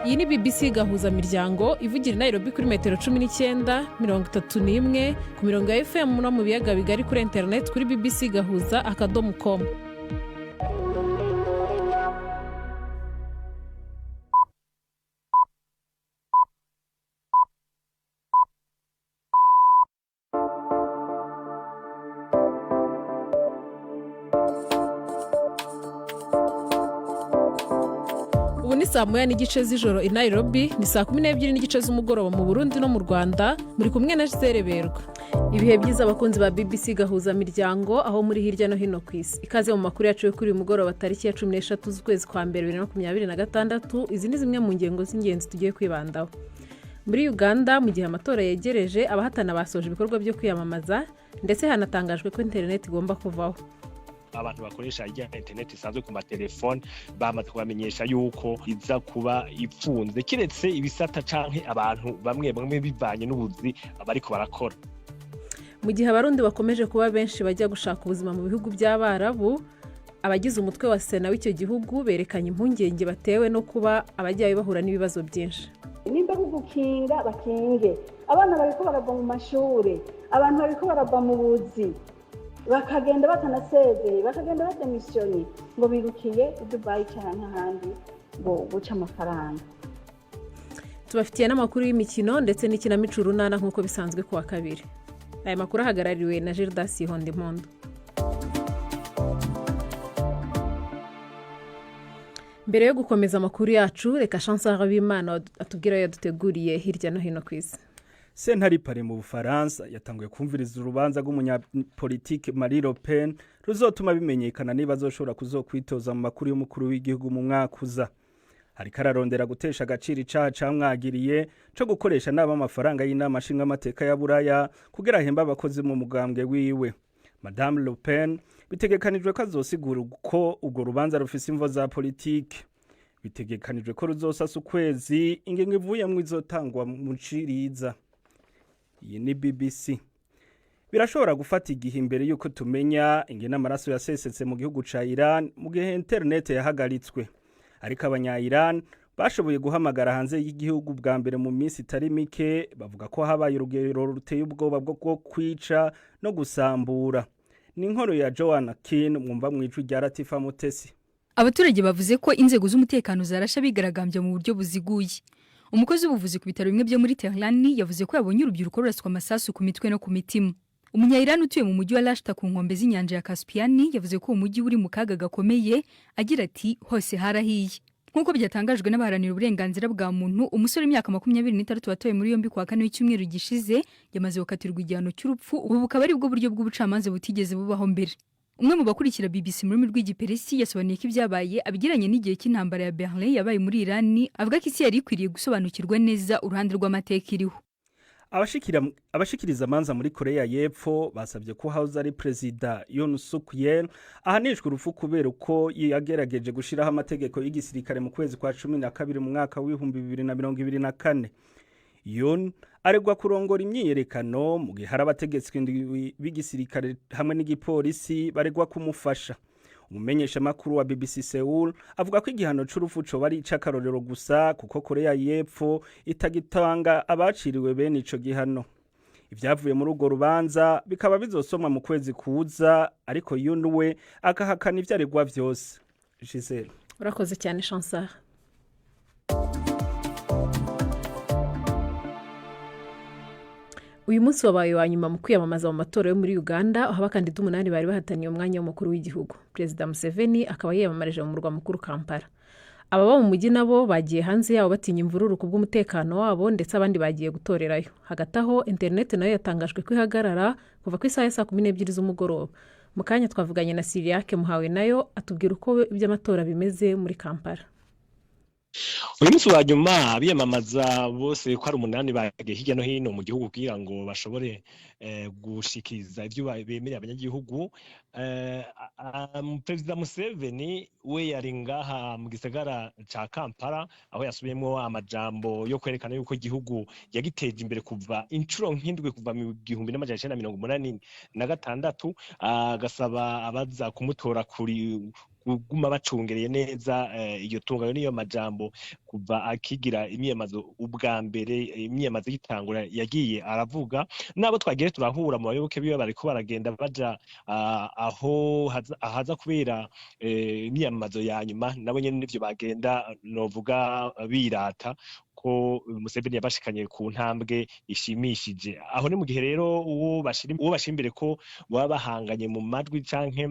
Iyi ni BBC Gahuza Miryango ivugira i Nairobi kuri metero 19, 31, ku mirongo ya FM no mu biyaga bigari, kuri interineti kuri bbcgahuza.com. Ubu ni saa 1:30 z'ijoro i Nairobi, ni saa 12:30 z'umugoroba mu Burundi no mu Rwanda. Muri kumwe na Gisele Berwa. Ibihe byiza, abakunzi ba BBC Gahuza Miryango aho muri hirya no hino ku isi. Ikaze mu makuru yacu yo kuri uyu mugoroba, tariki ya 13 z'ukwezi kwa mbere 2026. Izi ni zimwe mu ngingo z'ingenzi tugiye kwibandaho. Muri Uganda, mu gihe amatora yegereje, abahatana basoje ibikorwa byo kwiyamamaza, ndetse hanatangajwe ko interineti igomba kuvaho. Abantu bakoresha ijya interineti isanzwe ku matelefone bamaze kubamenyesha yuko iza kuba ipfunze, keretse ibisata canke abantu bamwe bamwe bivanye n'ubuzi bariko barakora. Mu gihe Abarundi bakomeje kuba benshi bajya gushaka ubuzima mu bihugu by'Abarabu, abagize umutwe wa Sena w'icyo gihugu berekanye impungenge batewe no kuba abajyayo bahura n'ibibazo byinshi. Nimba gukinga bakinge abana bariko barava mu mashuri, abantu bariko barava mu buzi, bakagenda batanasezeye, bakagenda bademisiyoni ngo birukiye i Dubayi cyangwa ahandi ngo guca amafaranga. Tubafitiye n'amakuru y'imikino ndetse n'ikinamico Urunana nk'uko bisanzwe ku wa kabiri. Aya makuru ahagarariwe na Gildas Impondo. Mbere yo gukomeza amakuru yacu, reka Chance Habimana atubwira ayo yaduteguriye hirya no hino ku isi. Sentare Paris mu Bufaransa yatanguye kumviriza urubanza rw'umunyapolitike Marie Le Pen, ruzotuma bimenyekana niba azoshobora kuzokwitoza mu makuru y'umukuru w'igihugu mu mwaka uza. Hariko ararondera gutesha agaciro icaha camwagiriye co gukoresha nabi amafaranga y'Inama Nshingamateka ya Buraya kugira ahembe abakozi mu mugambwe wiwe. Madame Le Pen bitegekanijwe ko azosigura ko urwo rubanza rufise imvo za politike. Bitegekanijwe ko ruzosasa ukwezi, ingingo ivuyemwo izotangwa mu ciriza. Iyi ni BBC. Birashobora gufata igihe imbere y'uko tumenya ingene amaraso yasesetse mu gihugu ca Iran mu gihe interinete yahagaritswe, ariko abanya Iran bashoboye guhamagara hanze y'igihugu bwa mbere mu minsi itari mike bavuga ko habaye urugero ruteye ubwoba bwo kwica no gusambura. Ni inkuru ya Joanna Kin, mwumva mu ijwi rya Latifa Mutesi. Abaturage bavuze ko inzego z'umutekano zarashe abigaragambya mu buryo buziguye. Umukozi w'ubuvuzi ku bitaro bimwe byo muri Tehran yavuze ko yabonye urubyiruko ruraswa amasasu ku mitwe no ku mitima. Umunya-Iran utuye mu mujyi wa Rashta ku nkombe z'inyanja ya Caspian yavuze ko uwo mujyi uri mu kaga gakomeye, agira ati: "Hose harahiye." Nk'uko byatangajwe n'abaharanira uburenganzira bwa muntu, umusore w'imyaka 23 watowe muri yombi kuwa kane w'icyumweru gishize yamaze gukatirwa igihano cy'urupfu. Ubu bukaba ari bwo buryo bw'ubucamanza butigeze bubaho mbere. Umwe mu bakurikira BBC mu rurimi rw'Igiperesi yasobanuye ko ibyabaye abigeranye n'igihe cy'intambara ya Berlin yabaye muri Irani, avuga ko isi yari ikwiriye gusobanukirwa neza uruhande rw'amateka iriho. Abashikiriza amanza muri Korea y'Epfo basabye ko house ari perezida Yoon Suk Yeol ahanishwa urupfu kubera uko yagerageje gushiraho amategeko y'igisirikare mu kwezi kwa 12 mu mwaka w'2024. Yoon aregwa kurongora imyiyerekano mu gihe hari abategetsi indwi b'igisirikare hamwe n'igipolisi baregwa kumufasha. Umumenyeshamakuru wa BBC Seoul avuga ko igihano c'urupfu coba ari ic'akarorero gusa, kuko Korea y'Epfo itagitanga abaciriwe bene ico gihano. Ivyavuye muri urwo rubanza bikaba bizosomwa mu kwezi kuza, ariko Yoon we akahakana ivyo aregwa vyose. Gisele. Urakoze cyane, Chansar. Uyu munsi wabaye uwa nyuma mu kwiyamamaza mu matora yo muri Uganda, aho abakandida umunani bari bahataniye umwanya w'umukuru w'igihugu. Perezida Museveni akaba yiyamamarije mu murwa mukuru Kampala. Ababa mu mujyi nabo bagiye hanze yawo batinya imvururu ku bw'umutekano wabo, ndetse abandi bagiye gutorerayo. Hagati aho, interineti nayo yatangajwe ko ihagarara kuva ku isaha ya saa 12 z'umugoroba. Mu kanya twavuganye na Siriyake Muhawe nayo, atubwira uko iby'amatora bimeze muri Kampala. Uyu munsi wa nyuma, biyamamaza bose ko ari umunani bagiye hirya no hino mu gihugu kugira ngo bashobore gushikiriza ivyo bemereye abanyagihugu. Perezida Museveni we yari ngaha mu gisagara ca Kampala, aho yasubiyemwo amajambo yo kwerekana yuko igihugu yagiteje imbere kuva incuro nk'indwi kuva mu 1986, agasaba abaza kumutora kuri. Kuguma bacungereye neza iryo tunga. Niyo majambo kuva akigira imyiyamazo ubwa mbere, imyiyamazo igitangura, yagiye aravuga. Nabo twagiye turahura mu bayoboke biwe bariko baragenda baja aho ahaza kubera imyiyamamazo ya nyuma, nabo nyene nivyo bagenda novuga birata ko Museveni yabashikanye ku ntambwe ishimishije. Aho ni mu gihe rero uwo bashira imbere ko baba bahanganye mu majwi canke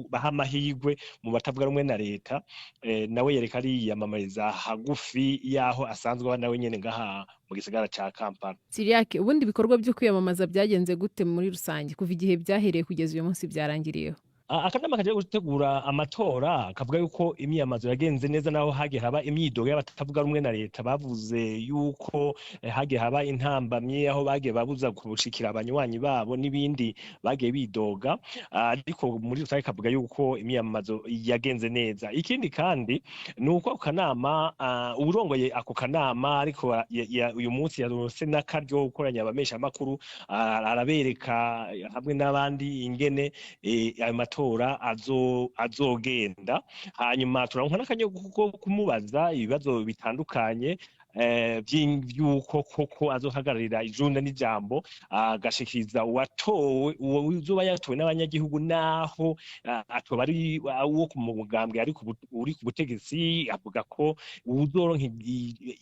baha amahirwe mu batavuga rumwe na leta, nawe yereka ariyamamariza hagufi y'aho asanzwe aba nawe nyene ngaha mu gisagara ca Kampala. Siriyake, ubundi ibikorwa byo kwiyamamaza byagenze gute muri rusange kuva igihe byahereye kugeza uyu munsi byarangiriyeho? Akanama kaje gutegura amatora kavuga yuko imyiyamazo yagenze neza, naho hagiye haba imyidogo y'abatavuga rumwe na leta bavuze yuko hagiye haba intambamyi aho bagiye babuza gushikira abanywanyi babo n'ibindi bagiye bidoga, ariko muri rusange kavuga yuko imyiyamamazo yagenze neza. Ikindi kandi ni uko ako kanama, uwurongoye ako kanama, ariko uyu munsi yaronse n'akaryo gukoranya abameshamakuru, arabereka hamwe n'abandi ingene ayo matora azogenda. Hanyuma turaronka n'akanya ko kumubaza ibibazo bitandukanye vy'uko koko azohagararira ijunda n'ijambo, agashikiriza uwatowe, uwo uzoba yatowe n'abanyagihugu, naho atoba ari uwo ku mugambwe ari uri ku butegetsi. Avuga ko uwuzoronka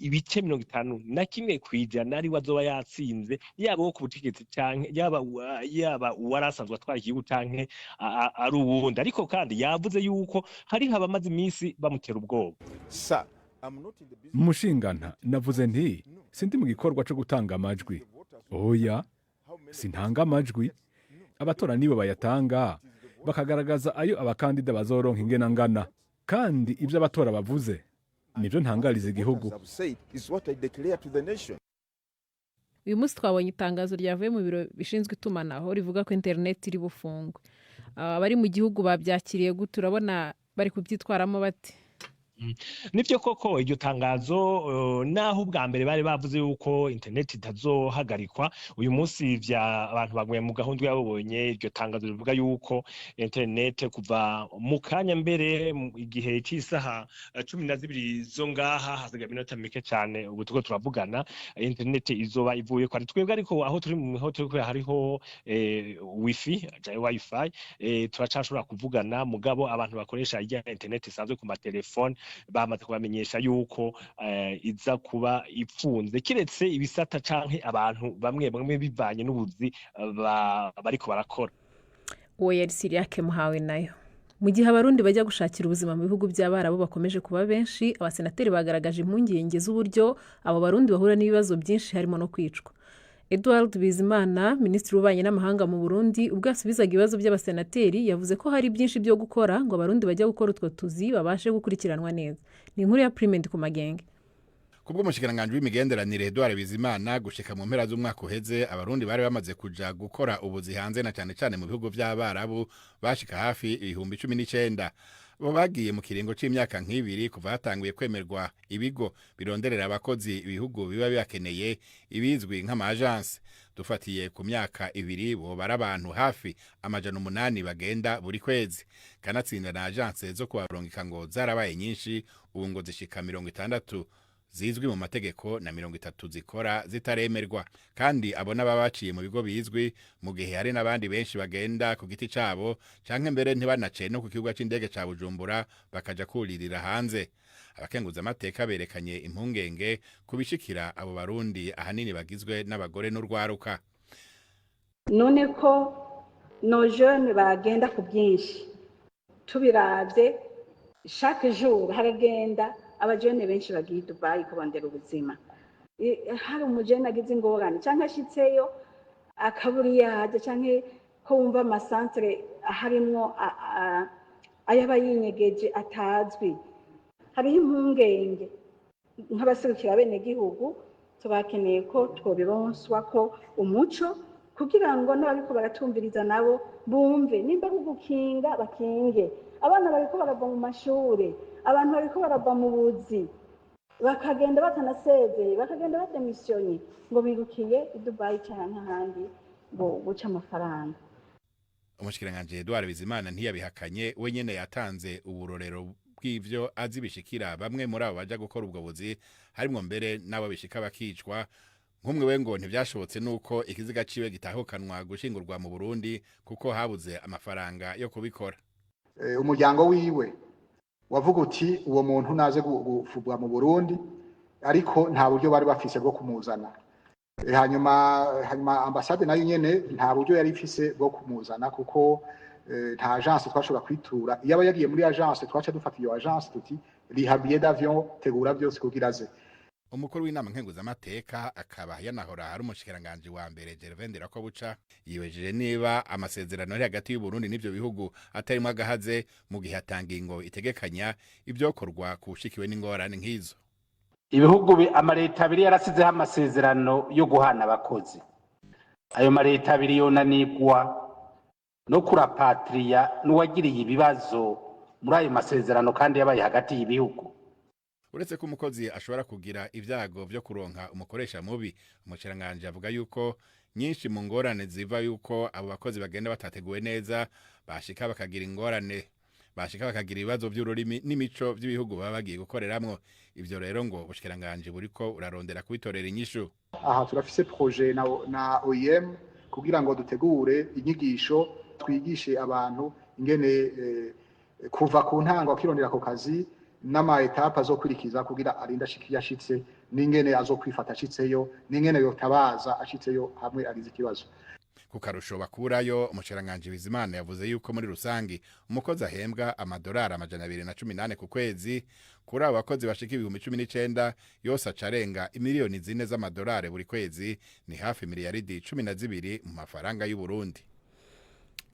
ibice 51% ariwe azoba yatsinze, yaba uwo ku butegetsi canke yaba uwari asanzwe atwara igihugu canke ari uwundi. Ariko kandi yavuze yuko hariho abamaze iminsi bamutera ubwoba. Mushingana navuze nti sindi mu gikorwa co gutanga amajwi, oya, sintanga amajwi. Abatora nibo bayatanga, bakagaragaza ayo abakandida bazoronka ingena ngana, kandi ibyo abatora bavuze nivyo ntangariza igihugu. Uyu munsi twabonye itangazo ryavuye mu biro bishinzwe itumanaho rivuga ko interineti iri bufungwe. Abari mu gihugu babyakiriye gute? Urabona bari kubyitwaramo bate? Nivyo koko iryo tangazo, naho ubwa mbere bari bavuze yuko internet itazohagarikwa, uyu munsi vya abantu baguye mu gahunda yabonye iryo tangazo rivuga yuko internet kuva mu kanya mbere igihe c'isaha 12 zo ngaha, hasigaye iminota mike cane ubu turiko turavugana, internet izoba ivuye ko ari twebwe. Ariko aho turi aho turi hariho wifi canke wifi, turacashobora kuvugana. Mugabo abantu bakoresha irya internet isanzwe ku matelefone bamaze kubamenyesha yuko iza kuba ipfunze, kiretse ibisata canke abantu bamwe bamwe bivanye n'ubuzi bariko barakora. Uwo yari Siriyake Muhawe nayo. Mu gihe Abarundi bajya gushakira ubuzima mu bihugu by'Abarabu bakomeje kuba benshi, abasenateri bagaragaje impungenge z'uburyo abo Barundi bahura n'ibibazo byinshi harimo no kwicwa. Edouard Bizimana, minisitiri w'ububanyi n'amahanga mu Burundi, ubwo yasubizaga ibibazo by'abasenateri, yavuze ko hari byinshi byo gukora ngo Abarundi bajya gukora utwo tuzi babashe gukurikiranwa neza. Ni inkuru ya Prime ku Magenge. Kubwo umushikiranganji w'imigenderanire Edouard Bizimana, gushika mu mpera z'umwaka uheze Abarundi bari bamaze kuja gukora ubuzi hanze, na cane cane mu bihugu vy'Abarabu, bashika hafi 19,000. Bo bagiye mu kiringo c'imyaka nk'ibiri kuva hatanguye kwemerwa ibigo bironderera abakozi ibihugu biba bibakeneye, ibizwi nk'ama agence. Dufatiye ku myaka 2, bobara abantu hafi 800 bagenda buri kwezi. Kanatsinda na agence zo kubarungika ngo zarabaye nyinshi, ubu ngo zishika 60 zizwi mu mategeko na 30 zikora zitaremerwa, kandi abo n'ababa baciye mu bigo bizwi, mu gihe hari n'abandi benshi bagenda ku giti cabo canke mbere ntibanace no ku kibuga c'indege ca Bujumbura, bakaja kuririra hanze. Abakenguza amateka berekanye impungenge kubishikira abo Barundi, ahanini bagizwe n'abagore n'urwaruka. None ko nos jeunes bagenda ku bwinshi, tubiravye chaque jour haragenda abajene benshi bagiye i Dubai kurondera ubuzima. Hari umujene agize ingorane canke ashitseyo akabura iyo aja, canke ko wumva ama centres harimwo ayaba yinyegeje atazwi, hariho impungenge. Nk'abaserukira abenegihugu tubakeneye ko twobironswa ko umuco kugira ngo n'abariko baratumviriza nabo bumve nimba ari ugukinga bakinge. Abana bariko barava mu mashure, abantu bariko barava mu buzi, bakagenda batanasezeye, bakagenda bademisiyonye ngo birukiye i Dubai canke ahandi ngo guca amafaranga. Umushikiranganji Edouard Bizimana ntiyabihakanye, we nyene yatanze uburorero bw'ivyo azi bishikira bamwe muri abo baja gukora ubwo buzi, harimwo mbere n'abo bishika bakicwa. Nk'umwe we ngo ntivyashobotse nuko ikiziga ciwe gitahukanwa gushingurwa mu Burundi kuko habuze amafaranga yo kubikora. Umuryango wiwe wavuga uti uwo muntu naze gufubwa mu Burundi, ariko nta buryo bari bafise bwo kumuzana. Hanyuma ambasade nayo nyene nta buryo yari ifise bwo kumuzana, kuko nta agence twashobora kwitura. Iyo aba yagiye muri agence, twaca dufata iyo agence tuti riha billet d'avion, tegura byose kugira aze. Umukuru w'inama nkenguzamateka akaba yanahora ari umushikiranganji wa mbere, Gervais Ndirakobuca, yiwejeje niba amasezerano ari hagati y'u Burundi n'ivyo bihugu atarimwo agahaze, mu gihe atanga ingo itegekanya ivyokorwa kushikiwe n'ingorane nk'izo. Ibihugu amaleta abiri yarasizeho amasezerano yo guhana abakozi. Ayo maleta abiri yonanirwa no kurapatriya n'uwagiriye ibibazo muri ayo masezerano kandi yabaye hagati y'ibihugu. Uretse ko umukozi ashobora kugira ibyago byo kuronka umukoresha mubi, umushikiranganji avuga yuko nyinshi mu ngorane ziva yuko abo bakozi bagenda batateguwe neza, bashika bakagira ingorane, bashika bakagira ibibazo by'ururimi n'imico by'ibihugu baba bagiye gukoreramwo. Ivyo rero ngo ubushikiranganji buriko urarondera kubitorera inyishu. Aha turafise projet na OIM kugira ngo dutegure inyigisho, twigishe abantu ingene kuva ku ntango akirondera ako kazi n'ama étapes azokwirikiza kugira arinde ashika iyo ashitse, n'ingene azokwifata ashitseyo, n'ingene yotabaza ashitseyo hamwe agize ikibazo. Ku karusho bakurayo, umushikiranganji Bizimana yavuze yuko muri rusangi umukozi ahembwa amadolari 218 ku kwezi. Kuri abo bakozi bashika 19,000 yose acarenga imiliyoni 4 z'amadolari buri kwezi, ni hafi miliyaridi 12 mu mafaranga y'u Burundi.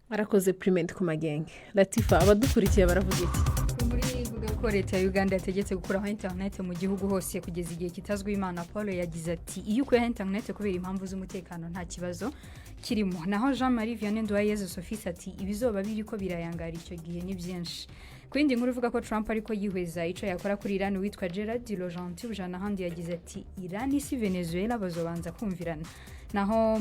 Arakoze Puriment ku magenge. Latifa, abadukurikiye baravuga iki? Muri ivuga ko leta ya Uganda yategetse gukuraho interineti mu gihugu hose kugeza igihe kitazwi, Imana Paul yagize ati: "Iyo ukuyeho interineti kubera impamvu z'umutekano nta kibazo kirimo." Naho Jean Marie Vianney Nduwayezu Sofisi ati: "Ibizoba biri ko birayangara icyo gihe ni byinshi." Ku yindi nkuru ivuga ko Trump ariko yihweza icyo yakora kuri Iran, witwa Gerard Logenti Bujana ahandi yagize ati: "Iran si Venezuela, bazobanza kumvirana." Naho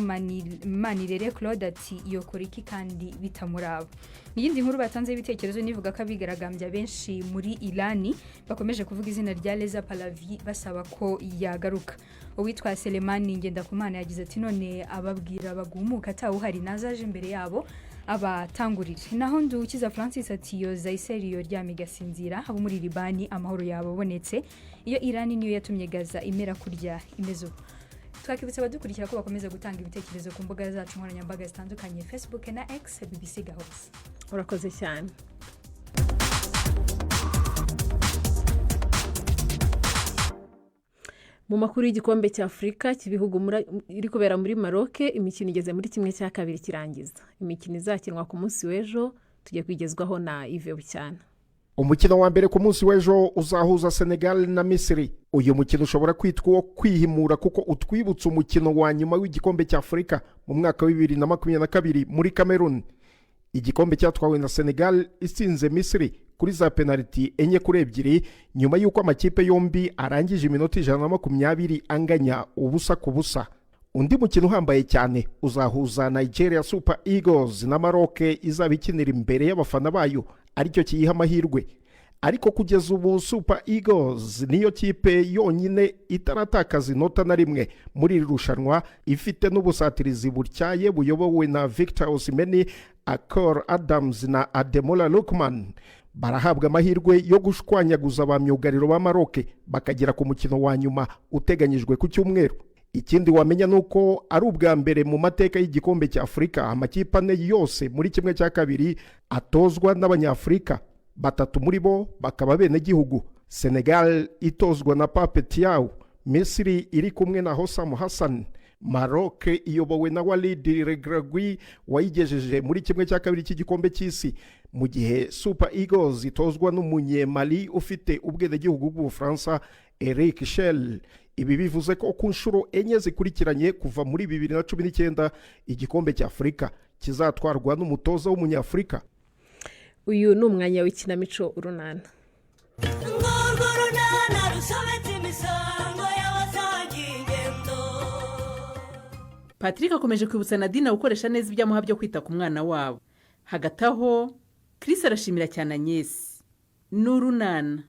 Manirere Claude ati: "Yokora iki kandi bitamuraba?" Iyindi nkuru batanze ibitekerezo nivuga ko abigaragambya benshi muri Irani bakomeje kuvuga izina rya Reza Pahlavi basaba ko yagaruka. Uwitwa Selemani Ngendakumana yagize ati: "None ababwira bagumuka atawuhari, nazaje imbere yabo abatangurire." Naho Ndukiza Francis ati: "Yoza iseriyo ryama igasinzira, abo muri Libani amahoro yababonetse, iyo Irani niyo yatumye Gaza imera kurya imeze ubu." Twakibutsa abadukurikira ko bakomeza gutanga ibitekerezo ku mbuga zacu nkoranyambaga zitandukanye, Facebook na X, BBC Gahuza. Urakoze cyane. Mu makuru y'igikombe cya Afurika cy'ibihugu iri kubera muri Maroc, imikino igeze muri 1/2 kirangiza. Imikino izakinwa ku munsi w'ejo tugiye kwigezwaho na Yves Bucyana. Umukino wa mbere ku munsi w'ejo uzahuza Senegal na Misiri. Uyu mukino ushobora kwitwa uwo kwihimura, kuko utwibutsa umukino wa nyuma w'igikombe cya Afurika mu mwaka wa 2022 muri Cameroon. Igikombe cyatwawe na Senegal itsinze Misiri kuri za penaliti 4-2, nyuma y'uko amakipe yombi arangije iminota 120 anganya 0-0. Undi mukino uhambaye cyane uzahuza Nigeria Super Eagles na Maroc, izaba ikinira imbere y'abafana bayo, aricyo kiyiha amahirwe. Ariko kugeza ubu Super Eagles niyo kipe yonyine itaratakaza inota na rimwe muri iri rushanwa, ifite n'ubusatirizi butyaye buyobowe na Victor Osimhen, Akor Adams na Ademola Lookman. Barahabwa amahirwe yo gushwanyaguza ba myugariro ba Maroc bakagera ku mukino wa nyuma uteganyijwe ku cyumweru. Ikindi wamenya ni uko ari ubwa mbere mu mateka y'igikombe cya Afurika amakipe ane yose muri 1/2 atozwa n'Abanyafurika, batatu muri bo bakaba benegihugu: Senegal itozwa na Pape Thiaw, Misiri iri kumwe na Hossam Hassan, Maroc iyobowe na Walid Regragui wayigejeje muri 1/2 cy'igikombe cy'isi, mu gihe Super Eagles itozwa n'umunyemali ufite ubwenegihugu bw'Ubufaransa, Eric Chelle. Ibi bivuze ko ku nshuro enye zikurikiranye kuva muri 2019 igikombe cya Afurika kizatwarwa n'umutoza w'Umunyafurika. Uyu ni umwanya w'ikinamico Urunana. Urwo runana rusobetse imisango y'abasangiye ingendo. Patrick akomeje kwibutsa Nadine gukoresha neza ibyo amuha byo kwita ku mwana wabo. Hagati aho Chris arashimira cyane Agnès. Ni urunana.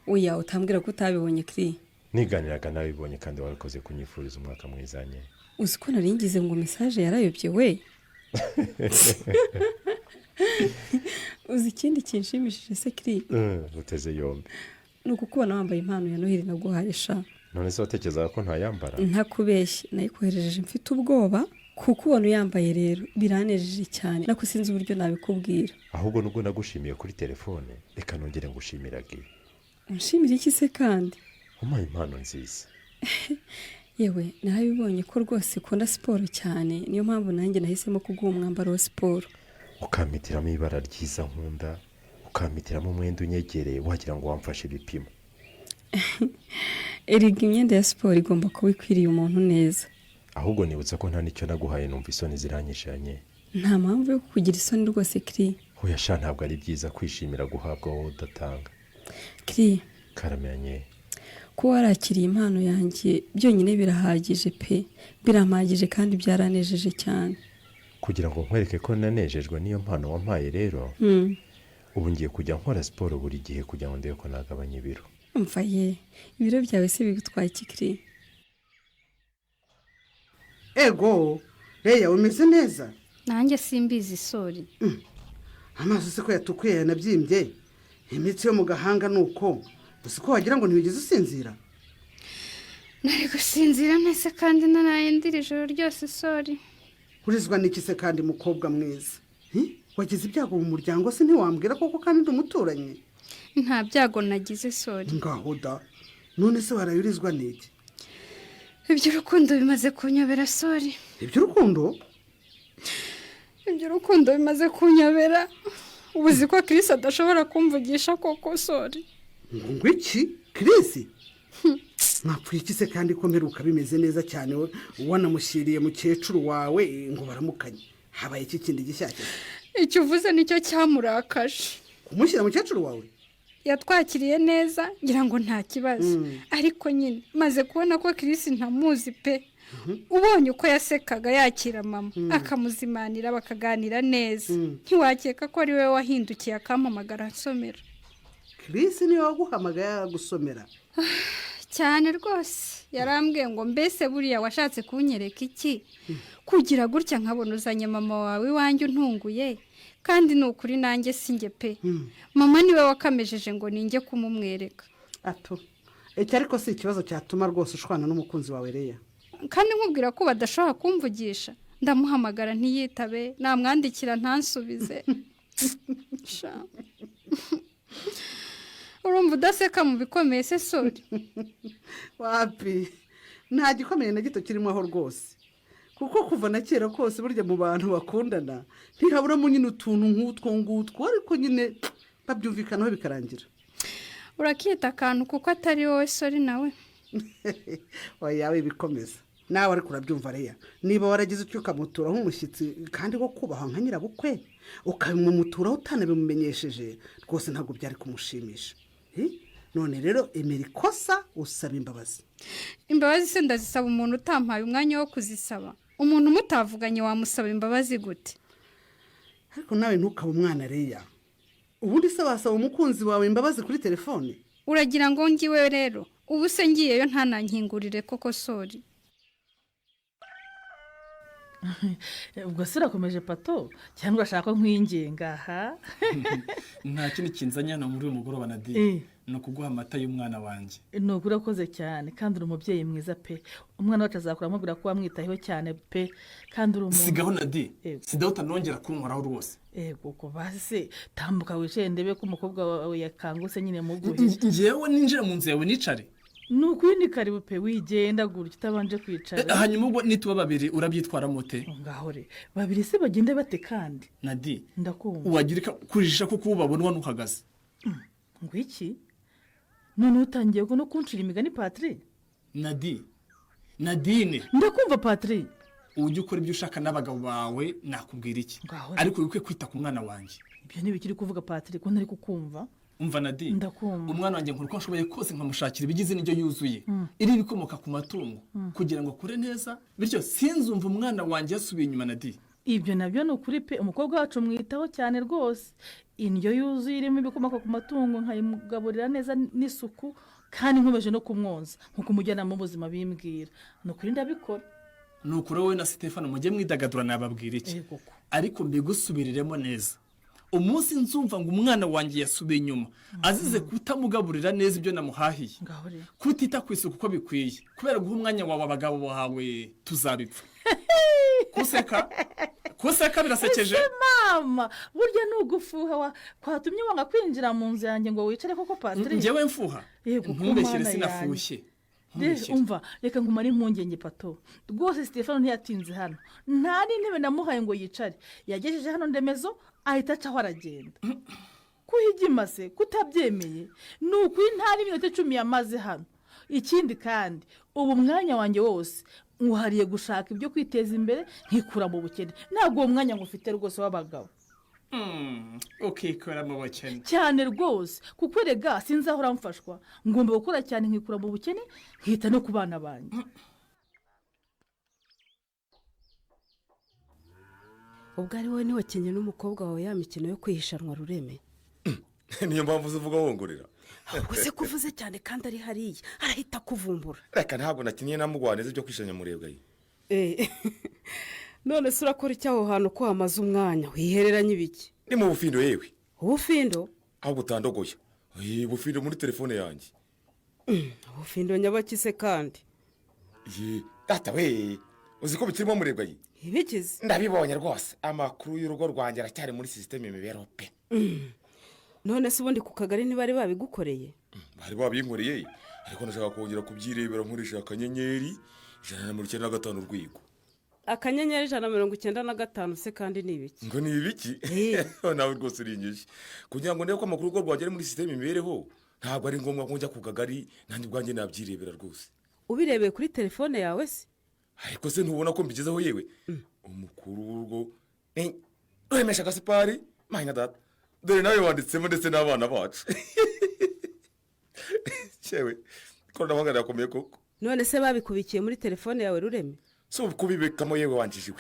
Oya, utambwira ko utabibonye, Kiri. Niganiraga nabibonye, kandi warakoze kunyifuriza umwaka mwiza nye. Uzi ko nari ngize ngo message yarayobye we? Uzi ikindi kinshimishije se, Kiri? Uteze yombi. Ni ukukubona wambaye impano ya Noheli naguhaye sha. None se watekerezaga ko ntayambara? Ntakubeshye, nayikoherejeje mfite ubwoba. Kuko ubona uyambaye rero biranejeje cyane, nako sinzi uburyo nabikubwira. Ahubwo nubwo nagushimiye kuri telefone, reka nongere ngushimiragiye. Unshimira iki se kandi? Umpaye impano nziza. Yewe, narabibonye ko rwose ukunda siporo cyane, niyo mpamvu nanjye nahisemo kuguha umwambaro wa siporo. Ukampitiramo ibara ryiza nkunda, ukampitiramo umwenda unyegereye, wagira ngo wamfashe ibipimo. Erega imyenda ya siporo igomba kuba ikwiriye umuntu neza. Ahubwo nibutsa ko nta n'icyo naguhaye, numva isoni ziranyishanye. Nta mpamvu yo kukugira isoni rwose, Kiri. Hoya sha, ntabwo ari byiza kwishimira guhabwa wowe udatanga. Kiri. Karamenye. Kuba warakiriye impano yanjye byonyine birahagije pe, birampagije kandi byaranejeje cyane. Kugira ngo nkwereke ko nanejejwe n'iyo mpano wampaye rero, ubu ngiye kujya nkora siporo buri gihe kugira ngo ndebe ko nagabanya ibiro. Umva ye, ibiro byawe se bigutwaye iki, Kiri? Ego Reya, umeze neza? Nanjye simbizi, Sori. Amaso se ko yatukuye, yanabyimbye, imitsi yo mu gahanga ni uko gusa, ko wagira ngo ntiwigeze usinzira? Nari gusinzira nese kandi naraye ndira ijoro ryose, Sori? Urizwa n'iki se kandi, mukobwa mwiza? Wagize ibyago mu muryango se ntiwambwira koko, kandi ndi umuturanyi? Nta byago nagize, Sori. Ngaho da, none se warayurizwa n'iki? Iby'urukundo bimaze kunyobera, Sori. Iby'urukundo? Iby'urukundo bimaze kunyobera. Ubu uzi ko Chris adashobora kumvugisha koko, Sori? Ngo iki? Chris mwapfuye iki se kandi ko mperuka bimeze neza cyane, wanamushyiriye mukecuru wawe ngo baramukanye? Habaye iki kindi gishyashya? Icyo uvuze nicyo cyamurakaje. Kumushyira mukecuru wawe? Yatwakiriye neza, ngira ngo nta kibazo, ariko nyine maze kubona ko Chris ntamuzi pe. Ubonye uko yasekaga yakira mama, akamuzimanira, bakaganira neza, ntiwakeka ko ari we wahindukiye akampamagara ansomera. Chris niwe waguhamagaye aragusomera? Cyane rwose. Yarambwiye ngo: "Mbese buriya washatse kunyereka iki, kugira gutya nkabona uzanye mama wawe iwanjye untunguye?" Kandi ni ukuri, nanjye sinjye pe, mama niwe wakamejeje ngo ninjye kumumwereka. Ato, icyo ariko si ikibazo cyatuma rwose ushwana n'umukunzi wawe, Reya. Kandi nkubwira ko badashobora kumvugisha. Ndamuhamagara ntiyitabe, namwandikira ntansubize. Sha. Urumva udaseka mu bikomeye se, Sori? Wapi, nta gikomeye na gito kirimo aho rwose, kuko kuva na kera kose burya mu bantu bakundana ntihaburamo nyine utuntu nk'utwo ngutwo, ariko nyine babyumvikanaho bikarangira. Urakita akantu kuko atari wowe Sori nawe. Oya, bikomeza nawe, ariko urabyumva Reya, niba waragize icyo ukamuturaho umushyitsi kandi wo kubahwa nka nyirabukwe, ukabimumuturaho utanabimumenyesheje, rwose ntabwo byari kumushimisha. None rero emera ikosa, usaba imbabazi. Imbabazi se ndazisaba umuntu utampaye umwanya wo kuzisaba? Umuntu mutavuganye wamusaba imbabazi gute? Ariko nawe ntukabe umwana, Reya. Ubundi se wasaba umukunzi wawe imbabazi kuri telefone? Uragira ngo ngiwe rero? Ubu se ngiyeyo ntanankingurire koko, Sori? Ubwo se urakomeje pato, cyangwa urashaka ko nkwinginga ha? Nta kindi kinzanye hano muri uyu mugoroba, Nadine, ni ukuguha amata y'umwana wanjye. Ni ukuri urakoze cyane, kandi uri umubyeyi mwiza pe. Umwana wacu azakura amubwira ko wamwitayeho cyane pe, kandi uri umuntu. Sigaho, Nadine, sigaho, utanongera kunkoraho rwose. Ego ko basi, tambuka wicare ndebe ko umukobwa wawe yakangutse nyine muguhe. Ngewe ninjira mu nzu yawe nicare? Ni ukuri ni karibu pe, wigenda gutya utabanje kwicara. Hanyuma ubwo nituba babiri urabyitwaramo ute? Ngaho re, babiri se bagende bate kandi? Nadi. Ndakumva. Wagira kujijisha kuko ubu babona nuhagaze. Ngo iki? None utangiye no kuncira imigani, Patiri? Nadi, Nadine. Ndakumva, Patiri. Ujye ukora ibyo ushaka n'abagabo bawe, nakubwira iki, ariko wikwiye kwita ku mwana wanjye. Ibyo ntibikiri kuvuga, Patiri, ko ntari kukumva. Umva Nadi. Ndakumva. Umwana wanjye nkora uko nshoboye kose nkamushakira ibigize indyo yuzuye iri ibikomoka ku matungo kugira ngo akure neza, bityo sinzumva umwana wanjye yasubiye inyuma, Nadi. Ibyo nabyo ni ukuri pe, umukobwa wacu mwitaho cyane rwose. Indyo yuzuye irimo ibikomoka ku matungo nkayimugaburira neza n'isuku, kandi nkomeje no kumwonza nk'uko umujyanama w'ubuzima bimbwira. Ni ukuri ndabikora. Ni ukuri wowe na Stefano mujye mwidagadura, nababwira iki, ariko mbigusubiriremo neza. Umunsi nzumva ngo umwana wanjye yasubiye inyuma azize kutamugaburira neza ibyo namuhahiye, kutita ku isuku uko bikwiye, kubera guha umwanya wawe abagabo bawe, tuzabipfa. Kuseka kuseka birasekeje. Ese mama, burya ni ugufuha kwatumye wanga kwinjira mu nzu yanjye ngo wicare koko Patrick? Njyewe mfuha? Ntumbeshyere, sinafushye. Umva, reka ngumare impungenge pato. Rwose Stefano ntiyatinze hano, nta n'intebe namuhaye ngo yicare. Yagejeje hano ndemezo ahita acaho aragenda. Kuhigima se kutabyemeye, ni ukuri nta n'iminota 10 yamaze hano. Ikindi kandi ubu umwanya wanjye wose nkuhariye gushaka ibyo kwiteza imbere nkikura mu bukene. Ntabwo uwo mwanya ngufite rwose w'abagabo. Ukikura mu bukene cyane rwose, kuko erega sinzahora mfashwa. Ngomba gukora cyane nkikura mu bukene, nkita no ku bana banjye. Ubwo ari wowe ntiwakinye n'umukobwa wawe ya mikino yo kwihishanwa Rureme? Niyo mpamvu uvuga wongorera. Ahubwo se kuvuze cyane kandi ari hariya arahita akuvumbura. Reka, ntabwo nakinye na Mugwaneza ibyo kwishanya murebwa ye. None se urakora icyo aho hantu ko wamaze umwanya wihereranye ibiki? Ni mu bufindo yewe. Ubufindo? Ahubwo utandogoye. Ubufindo muri telefone yanjye. Ubufindo nyabaki se kandi? Ye, data we, uzi ko bikirimo murebwa ye? Ibikize? Ndabibonye rwose, amakuru y'urugo rwanjye aracyari muri sisiteme imibereho pe. None se ubundi ku kagari ntibari babigukoreye? Bari babinkoreye, ariko ndashaka kongera kubyirebera nkoresha *195 urwego. *195 se kandi ni ibiki? Ngo ni ibiki? Nawe rwose uri inyishyu. Kugira ngo ndebe ko amakuru y'urugo rwanjye ari muri sisiteme imibereho, ntabwo ari ngombwa ko njya ku kagari, nanjye ubwanjye nabyirebera rwose. Ubirebeye kuri telefone yawe se? Ariko se ntubona ko mbigezeho yewe? Umukuru w'urugo Ruremesha Gasipari, mahina data. Dore nawe wanditsemo ndetse n'abana bacu. Yewe, ikoranabuhanga rirakomeye koko. None se babikubikiye muri telefone yawe Rureme? Si ukubibikamo yewe wanjijiwe.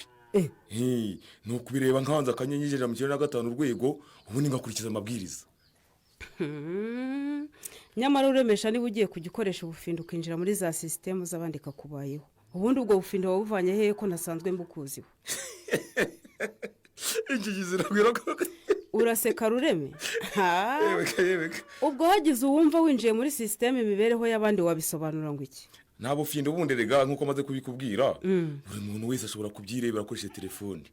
Ni ukubireba nkanze *195 urwego, ubundi ngakurikiza amabwiriza. Nyamara Uremesha niba ugiye kujya ukoresha ubufindo ukinjira muri za sisitemu z'abandi kakubayeho. Ubundi ubwo bufindo wabuvanye hehe ko ntasanzwe mbukuziho? Injiji ziragwira koko. Uraseka Rureme? Yeweka. Ubwo hagize uwumva winjiye muri sisiteme imibereho y'abandi wabisobanura ngo iki? Nta bufindo bundi rega nk'uko amaze kubikubwira. Buri muntu wese ashobora kubyirebera akoresheje telefone.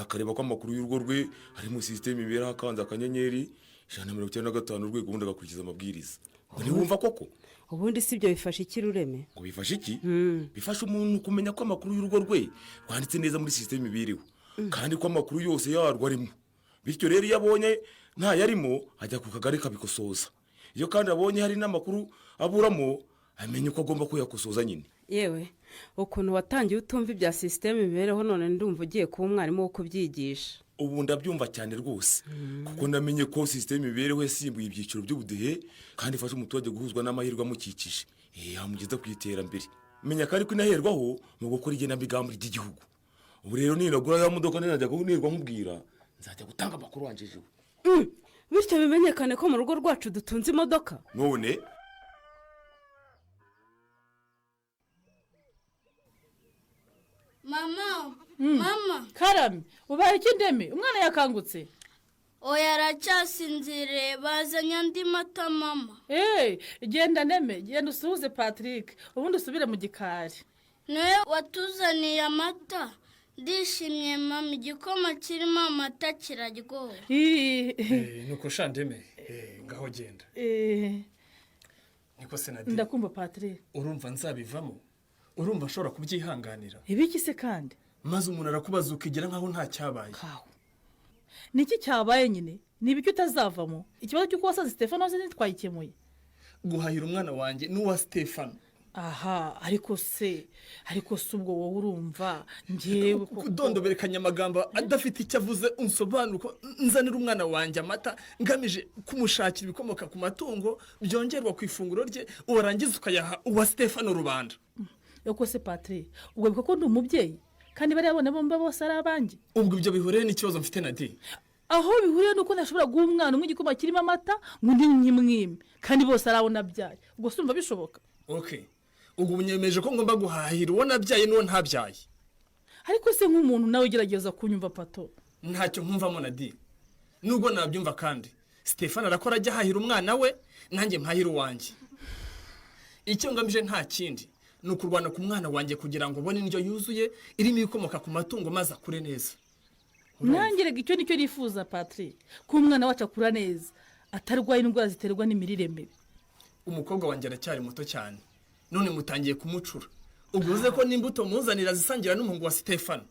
Akareba ko amakuru y'urugo rwe ari mu sisiteme imibereho, akanze *195 urwego, ubundi agakurikiza amabwiriza. Ngo ntiwumva koko? Ubundi si ibyo bifasha iki Rureme? Ngo bifasha iki? Bifasha umuntu kumenya ko amakuru y'urugo rwe rwanditse neza muri sisiteme imibereho, kandi ko amakuru yose yarwo arimo. Bityo rero iyo abonye ntayarimo ajya ku kagari kabikosoza. Iyo kandi abonye hari n'amakuru aburamo, amenya uko agomba kuyakosoza nyine. Yewe, ukuntu watangiye utumva ibya sisiteme imibereho, none ndumva ugiye kuba umwarimu wo kubyigisha. Ubu ndabyumva cyane rwose, kuko namenye ko sisiteme imibereho yasimbuye ibyiciro by'ubudehe, kandi ifasha umuturage guhuzwa n'amahirwe amukikije, yamugeza ku iterambere. Menya kandi ko inaherwaho mu gukora igenamigambi ry'igihugu. Ubu rero ninagura ya modoka ninajya nirwa nkubwira, nzajya gutanga amakuru wanjijiwe. Bityo bimenyekane ko mu rugo rwacu dutunze imodoka. None Mama, mama. Karame, ubaye iki ndeme? Umwana yakangutse? Oya, aracyasinziriye, bazanye andi mata mama. Genda ndeme, genda usuhuze Patrick, ubundi usubire mu gikari. Niwe watuzaniye amata. Ndishimye mama, igikoma kirimo amata kiraryoha. Nuko sha ndeme, ngaho genda. Niko se Nadine. Ndakumva Patrick. Urumva nzabivamo? Urumva ashobora kubyihanganira? Ibiki se kandi? Maze umuntu arakubaza ukigira nkaho nta cyabaye. Niki cyabaye nyine? Ni ibiki utazavamo? Ikibazo cy'uko wasaze Stefano se ntitwayikemuye. Guhahira umwana wanjye n'uwa Stefano. Aha, ariko se ubwo wowe urumva ngewe kudondoberekanya amagambo adafite icyo avuze, unsobanura uko nzanira umwana wanjye amata ngamije kumushakira ibikomoka ku matungo byongerwa ku ifunguro rye, warangiza ukayaha uwa Stefano rubanda. Yoko se Patrick, ubwo biko ko ndi umubyeyi Kandi bariya bana bombi bose ari abanjye. Ubwo ibyo bihuriye n'ikibazo mfite na di? Aho bihuriye nuko ntashobora guha umwana umwe igikoma kirimo amata ngo undi nyimwime, kandi bose ari abo nabyaye. Ubwo se urumva bishoboka? Okay, ubwo unyemeje ko ngomba guhahira uwo nabyaye n'uwo ntabyaye. Ariko se nk'umuntu nawe ugerageza kunyumva, Pato. Ntacyo nkumvamo na di. Nubwo nabyumva kandi Stefano arakora, ajya ahahira umwana we, nanjye mpahira uwanjye. Icyo ngamije nta kindi, ni ukurwana ku mwana wanjye kugira ngo ubone indyo yuzuye irimo ibikomoka ku matungo, maze akure neza. Nanjye rega icyo nicyo nifuza, Patrick, ko umwana wacu akura neza, atarwaye indwara ziterwa n'imirire mibi. Umukobwa wanjye aracyari muto cyane, none mutangiye kumucura. Ubwo uze ko n'imbuto muzanira zisangira n'umuhungu wa Stefano.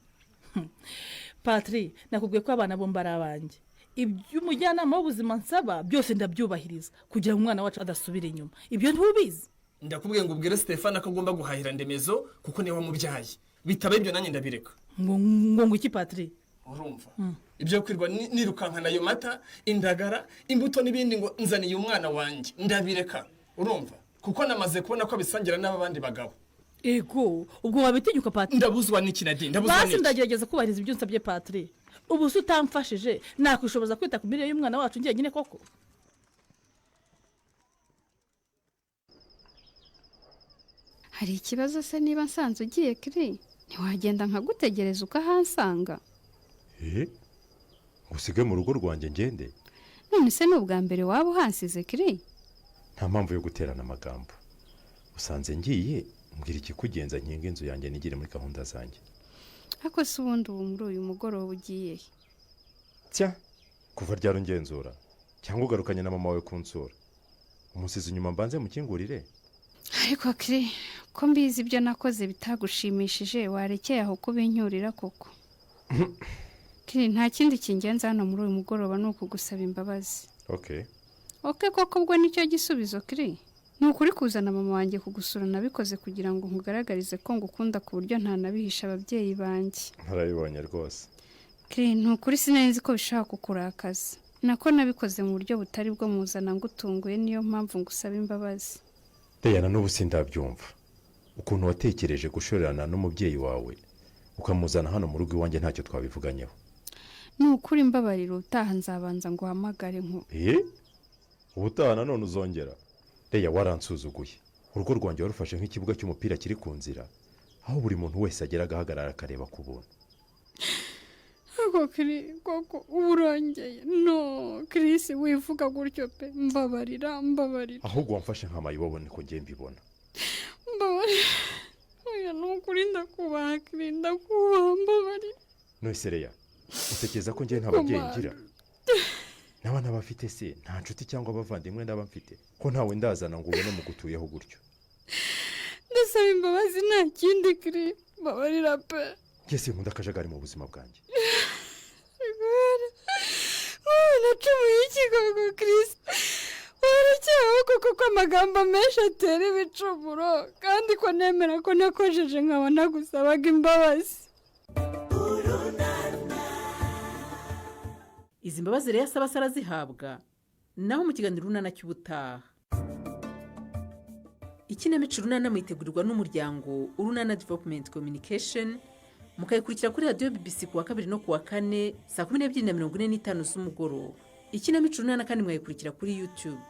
Patrick, nakubwiye ko abana bombi ari abanjye. Ibyo umujyanama w'ubuzima nsaba byose ndabyubahiriza kugira ngo umwana wacu adasubira inyuma. Ibyo ntubizi? Ndakubwiye ngo ubwire Stefano ko agomba guhahira Ndemezo kuko niwe wamubyaye. Bitaba ibyo nanjye ndabireka. Ngo iki, Patrick? Urumva, ibyo kwirwa nirukankana ayo mata, indagara, imbuto n'ibindi ngo nzaniye umwana wanjye, ndabireka. Urumva, kuko namaze kubona ko abisangira n'abandi bagabo. Ego, ubwo wabitinyuka, Patrick? Ndabuzwa n'iki na di? Ndabuzwa Basi n'iki? ndagerageza kubahiriza ibyo unsabye, Patrick. Ubu se utamfashije nakwishoboza kwita ku mirire y'umwana wacu njyenyine koko? Hari ikibazo se niba nsanze ugiye, Kiri? Ntiwagenda nkagutegereza ukahansanga? Eh, usige mu rugo rwanjye ngende? None se ni ubwa mbere waba uhansize, Kiri? Nta mpamvu yo guterana amagambo. Usanze ngiye, mbwira ikikugenza nkinga inzu yanjye nigire muri gahunda zanjye. Ariko se ubundi ubu muri uyu mugoroba ugiye he? Tya, kuva ryari ungenzura cyangwa ugarukanye na mama wawe kunsura? Umusizi inyuma mbanze mukingurire. Ariko Kiri, ko mbizi ibyo nakoze bitagushimishije, warekeye aho kubinyurira koko? Kiri, nta kindi kingenza hano muri uyu mugoroba, ni ukugusaba imbabazi. Okay. Okay koko, ubwo nicyo gisubizo, Kiri? Ni ukuri, kuzana mama wanjye kugusura nabikoze kugira ngo nkugaragarize ko ngukunda ku buryo ntanabihisha ababyeyi banjye. Ntarabibonye rwose. Kiri, ni ukuri sinari nzi ko bishobora kukurakaza. Nako nabikoze mu buryo butari bwo muzana ngutunguye, niyo mpamvu ngusaba imbabazi. Deyana, n'ubu sindabyumva ukuntu watekereje gushorerana n'umubyeyi wawe ukamuzana hano mu rugo iwanjye ntacyo twabivuganyeho. Ni ukuri mbabarira, ubutaha nzabanza nguhamagare nku Eh, ubutaha nanone uzongera? Reya, waransuzuguye. Urugo rwanjye warufashe nk'ikibuga cy'umupira kiri ku nzira, aho buri muntu wese agera agahagarara akareba ku buntu. Ariko Kiri, koko uba urongeye? No Chris, wivuga gutyo pe, mbabarira, mbabarira. Ahubwo wamfashe nka mayibobo, niko ngiye mbibona. Mbabarira. Oya, ni ukuri ndakubaha, Kiri, ndakubaha, mbabarira. None Reya, utekereza ko ngewe nta babyeyi ngira naba ntabafite se? Nta nshuti cyangwa abavandimwe ndaba mfite, ko ntawe ndazana ngo ubone mugutuyeho gutyo? Ndasaba imbabazi, nta kindi, Kiri, mbabarira pe. Njye sinkunda akajagari mu buzima bwanjye. Nacumuye iki koko, Chris? Warekeraho koko ko amagambo menshi atera ibicumuro, kandi ko nemera ko nakojeje nkaba nagusabaga imbabazi. Izi mbabazi rero asaba se arazihabwa? Naho mu kiganiro Urunana cy'ubutaha. Ikinamico Urunana muyitegurirwa n'umuryango Urunana Development Communication, mukayikurikira kuri radiyo BBC ku wa kabiri no ku wa kane saa 12:45 z'umugoroba. Ikinamico Urunana kandi mwayikurikira kuri YouTube.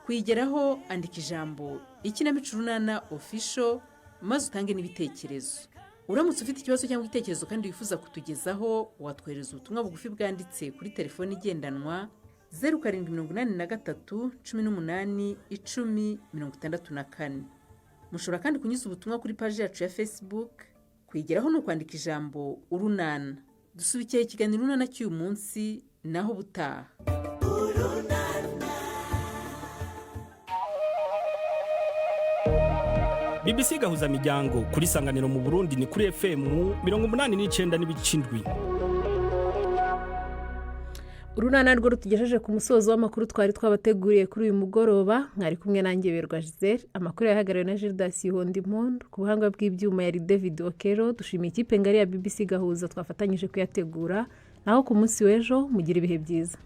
Kuyigeraho, andika ijambo "Ikinamico Urunana Official" maze utange n'ibitekerezo. Uramutse ufite ikibazo cyangwa igitekerezo kandi wifuza kutugezaho, watwohereza ubutumwa bugufi bwanditse kuri telefoni igendanwa 0783 18 10 64. Mushobora kandi kunyuza ubutumwa kuri paji yacu ya Facebook. Kuyigeraho ni ukwandika ijambo "Urunana". Dusubikiye ikiganiro Urunana cy'uyu munsi, naho ubutaha. BBC Gahuza Miryango kuri Sanganiro mu Burundi ni kuri FM 89.7. Urunana rwo rutugejeje ku musozo w'amakuru twari twabateguriye kuri uyu mugoroba. Mwari kumwe nanjye Berwa Gisele. Amakuru yahagarariwe na Gildas Impundu, ku buhanga bw'ibyuma yari David Okero. Dushimiye ikipe ngari ya BBC Gahuza twafatanyije kuyategura. Naho ku munsi w'ejo, mugira ibihe byiza.